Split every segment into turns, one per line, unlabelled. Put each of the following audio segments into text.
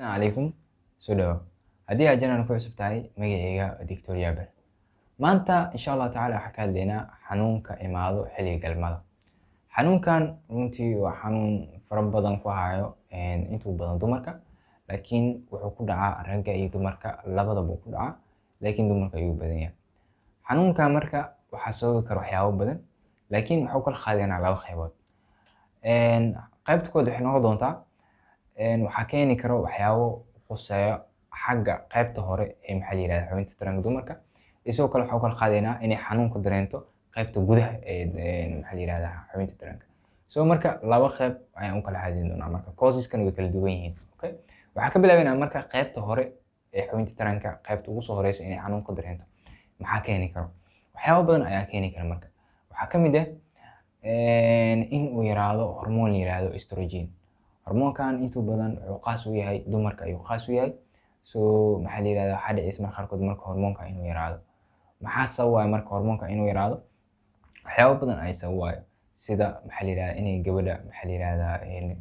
Calaykum, soo dhawo. Haddii aad channel ku cusub tahay, magacayga waa Doctor Jabir. Maanta, insha Allah tacaala, waxaa ka hadlaynaa xanuunka imaado xilliga galmada. Xanuunkan runtii waa xanuun fara badan ku hayo intuu badan dumarka, laakiin wuxuu ku dhacaa ragga iyo dumarka labadaba ku dhacaa, laakiin dumarka ayuu badan yahay. Xanuunkan marka waxaa sababi kara waxyaabo badan, laakiin waxuu kala qaadaynaa laba qaybood. Qaybta kood waxay noqon doontaa waxaa keeni karo waxyaabo khuseeyo xagga qaybta hore ee, maxaa la yihahda, xubinta taranka dumarka. Iyo sidoo kale waxaa u kala qaadaynaa inay xanuunka dareento qaybta gudaha ee, maxaa la yihahdaa, xubinta taranka. So marka laba qayb ayaan u kala xadin doonaa. Marka causeskan way kala duwan yihiin. Okay, waxaa ka bilaabaynaa marka qaybta hore ee xubinta taranka, qaybta ugu soo horeysa inay xanuunka dareento. Maxaa keeni karo? Waxyaabo badan ayaa keeni kara. Marka waxaa ka mid ah in uu yaraado hormoon la yiraahdo estrogen. Hormoonkan intuu badan wuxuu qaas u yahay dumarka ayuu qaas u yahay. So, maxaa la yihahdaa, waxaa dhicaysa marka qaarkood marka hormoonka inuu yaraado. Maxaa sababaya marka hormoonka inuu yaraado? Waxyaabo badan ayaa sababayo, sida, maxaa la yihahdaa, inay gabadha, maxaa la yihahdaa,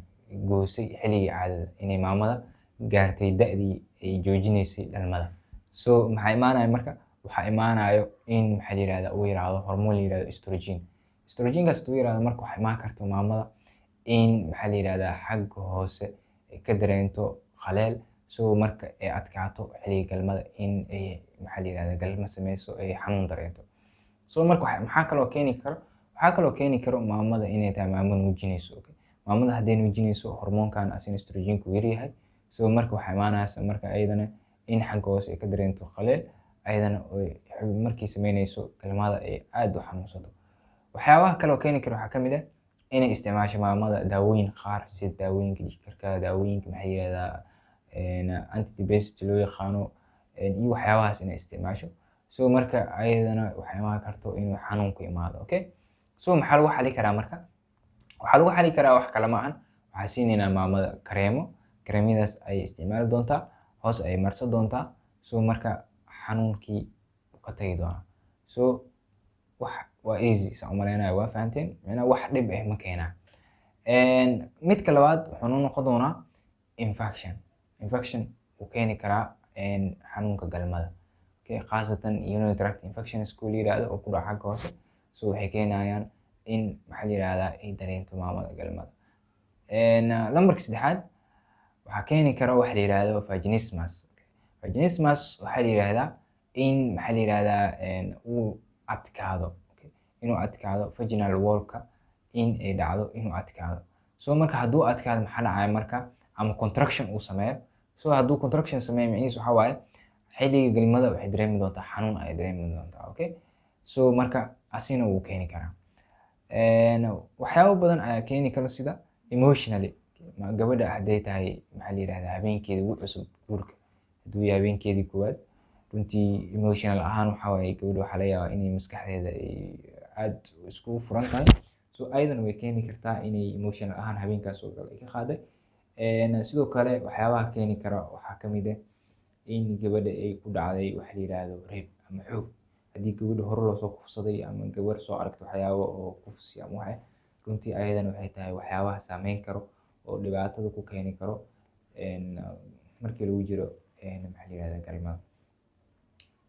goosay xilligii caadada, inay maamada gaartay da'dii ay joojinaysay dhalmada. So maxaa imaanaya marka? Waxaa imaanayo in, maxaa la yihahdaa, uu yaraado hormoon la yihahdo estrogen. Estrogenkaas hadduu yaraado marka, waxaa imaan karto maamada in, maxaa la yihahdaa, xagga hoose ay ka dareento qaleel. So marka ay adkaato xilliga galmada in ay, maxaa la yihahdaa, galma sameyso, ay xanuun dareento. So marka maxaa kaloo keeni karo? Waxaa kaloo keeni karo maamada inay tahay maamo nuujinayso. Okay, maamada hadday nuujinayso, hormoonkan asina estrogenku yaryahay. So marka waxaa imaanaysa marka ayadana in xagga hoose ay ka dareento qaleel, ayadana markay sameynayso galmada ay aad u xanuunsato. Waxyaabaha kaloo keeni kara waxaa ka mid ah inay isticmaasho maamada daawooyin qaar, sida daawooyinka dhiig karka, daawooyinka, maxaa la yihahdaa, antidepressant loo yaqaano iyo waxyaabahaas inay isticmaasho. So marka ayadana waxay imaan karto inuu xanuun ku imaado. Okay, so maxaa lagu xali karaa marka? Waxaa lagu xali karaa wax kale ma ahan, waxaa siinaynaa maamada kareemo. Kareemyadaas ayay isticmaali doontaa, hoos ayay marsan doontaa. So marka xanuunkii wuu ka tagi doonaa. So wax waa easy saan umaleynayo, waa fahanteen. Macnaha wax dhib ah ma keenaa. Midka labaad wuxuu noo noqon doonaa infection. Infection wuu keeni karaa xanuunka galmada. Okay, khaasatan urinary tract infections kuwa la yiraahdo oo ku dhaca xagga hoose. So waxay keenayaan in, maxaa la yihahdaa, ay dareento maamada galmada. Lambarka saddexaad waxaa keeni kara waxa la yihahdo vaginismus. Vaginismus waxaa la yihahdaa in, maxaa la yihahdaa, uu adkaado, inuu adkaado vaginal wallka, in ay dhacdo inuu adkaado. So marka hadduu adkaado, maxaa dhacaya marka? Ama contraction uu sameeyo. So hadduu contraction sameeyo, micnihiis waxaa waaye xilliga galmada waxay dareemi doontaa xanuun ayay dareemi doontaa. Okay, so marka asina wuu keeni karaa. Waxyaabo badan ayaa keeni kara, sida emotionally gabadha hadday tahay, maxaa la yihahdaa, habeenkeeda ugu cusub guurka, hadduu yahay habeenkeedii koowaad, runtii emotional ahaan waxaa waaye gabadha waxaa laga yaabaa inay maskaxdeeda ay aad iskugu furan tahay. So ayadana way keeni kartaa inay emotional ahaan habeenkaas oo kale ay ka qaaday. Sidoo kale waxyaabaha keeni kara waxaa ka mid ah in gabadha ay ku dhacday waxa la yihahdo rape ama xoog. Haddii gabadha hore loosoo kufsaday ama gabar soo aragto waxyaabo oo kufsi ama waxe, runtii ayadana waxay tahay waxyaabaha saameyn karo oo dhibaatada ku keeni karo markii lagu jiro, maxaa la yihahdaa, galmada.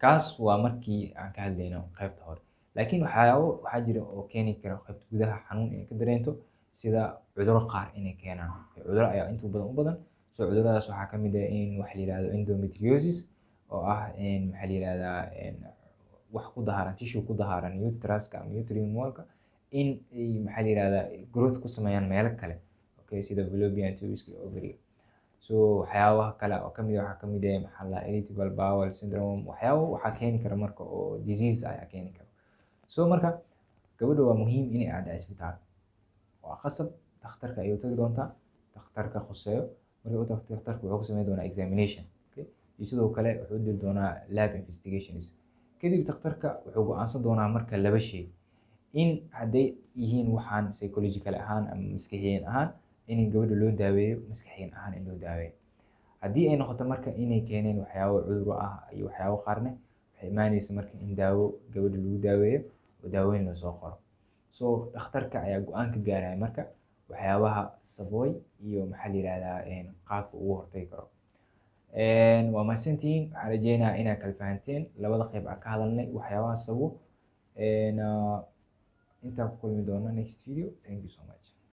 Kaas waa markii aan ka hadlayno qaybta hore, laakiin waxyaabo waxaa jira oo keeni kara qaybta gudaha xanuun inay ka dareento, sida cudurro qaar inay keenaan. Cudurro ayaa inta badan u badan. So cudurradaas waxaa ka mid ah in waxa la yihahdo endometriosis, oo ah, maxaa la yihahdaa, wax ku dahaaran, tissue ku dahaaran uteruska ama uterine wallka, in ay, maxaa la yihahdaa, growth ku sameeyaan meelo kale, okay, sida fallopian tubes iyo ovary. So waxyaabaha kale oo kamid ah waxaa kamid ah, maxaa la, irritable bowel syndrome. Waxyaabo waxaa keeni kara marka oo disease ayaa keeni kara. So marka gabadha waa muhiim inay aado isbitaal, waa qasab. Dhakhtarka ayay u tagi doontaa, dhakhtarka khuseeyo. Markay u tagto dhakhtarka, wuxuu ku sameyn doonaa examination, okay, iyo sidoo kale wuxuu u diri doonaa lab investigations. Kadib dhakhtarka wuxuu go'aansan doonaa marka laba shay: in hadday yihiin waxaan psychological ahaan ama maskaxiyan ahaan in gabadha loo daaweeyo, maskaxiyan ahaan in loo daaweeyo. Haddii ay noqoto marka inay keeneen waxyaabo cuduro ah iyo waxyaabo qaarne, waxay imaaneysa marka in daawo gabadha lagu daaweeyo oo daawooyin lasoo qoro. So dhakhtarka ayaa go'aan ka gaaraya marka waxyaabaha sababay iyo, maxaa la yihahdaa, qaabka ugu hortagi karo. Waa mahadsantihiin. Waxaan rajeynayaa inaad kala fahanteen labada qeyb aan ka hadalnay waxyaabaha sababo. Intaan ku kulmi doono next video, thank you so much.